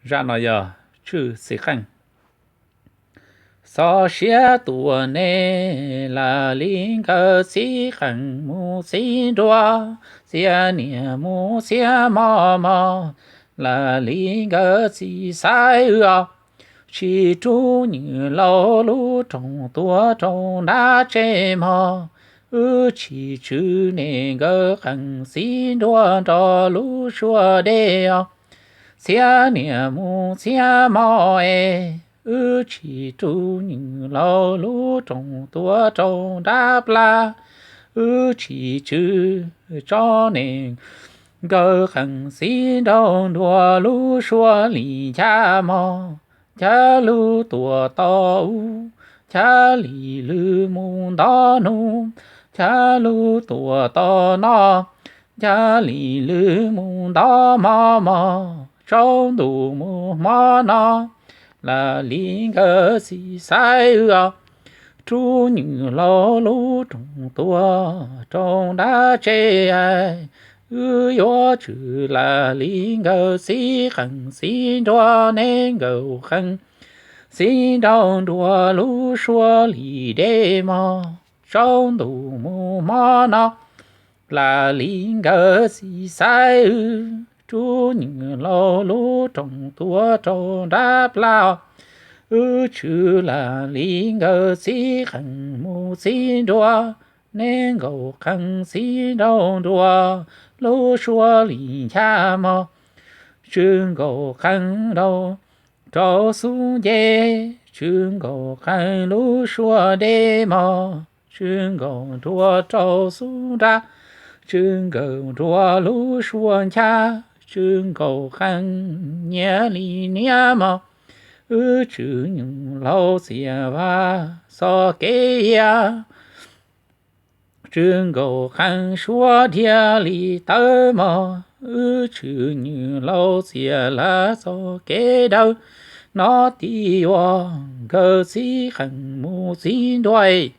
Zaj no yog tshwj xeeb qeej. Xov siab tuaj ne, Laj Lis nkawd txiv qeej mus txiv nruas, txia niam mus txia mos mos, Laj Lis nkawd txiv xaiv wb os, tsis rub nywj laus lub rooj tuaj rau nrab tsev mog, wb tsis tswv ne nkawd qeej txiv nruas nrog lub suab dej os. Txia niam mus txia mos es, wb tsis rub nywj laus lub rooj tuaj rau nrab plab, wb tsis tswv tso ne nkawd qeej txiv nraug nruas lub suab li ncha mog, ncha lug tuaj tom ub, ncha li lwg mus ntov nub, ncha lug tuaj tom no, ncha li lwg mus ntov mos mos, tsaus ntuj mus hmo no, Laj Lis nkawd txiv xaiv wb os, rub nywj laus lub rooj tuaj rau nrab tsev. Wb yuav tswv Laj Lis nkawd txiv qeej txiv nruas ne nkawd qeej txiv nraug nruas lub suab li dej mog, tsaus ntuj mus hmo no, Laj Lis nkawd txiv xaiv wb, rub nywj laus lub rooj tuaj rau nrab plab os. Wb tswv Laj Lis nkawd txiv qeej mus txiv nruas ne nkawd qeej txiv nraug nruas lub suab li ncha mog, tswv nkawd qeej rau rau xub nce, tswv nkawd qeej lub suab dej mog, tswv nkawd nruas rau xub nrab, tswv nkawd nruas lub suab ncha, tswv nkawd qeej nyiaj li niam mog, wb tswv nywj laus txias vaj txoj kev iab, tswv nkawd qeej suab dhia li tawb mog, wb tswv nywj laus txias vaj txoj kev dawb, nov tib ua nkawd txiv qeej mus txiv nruas,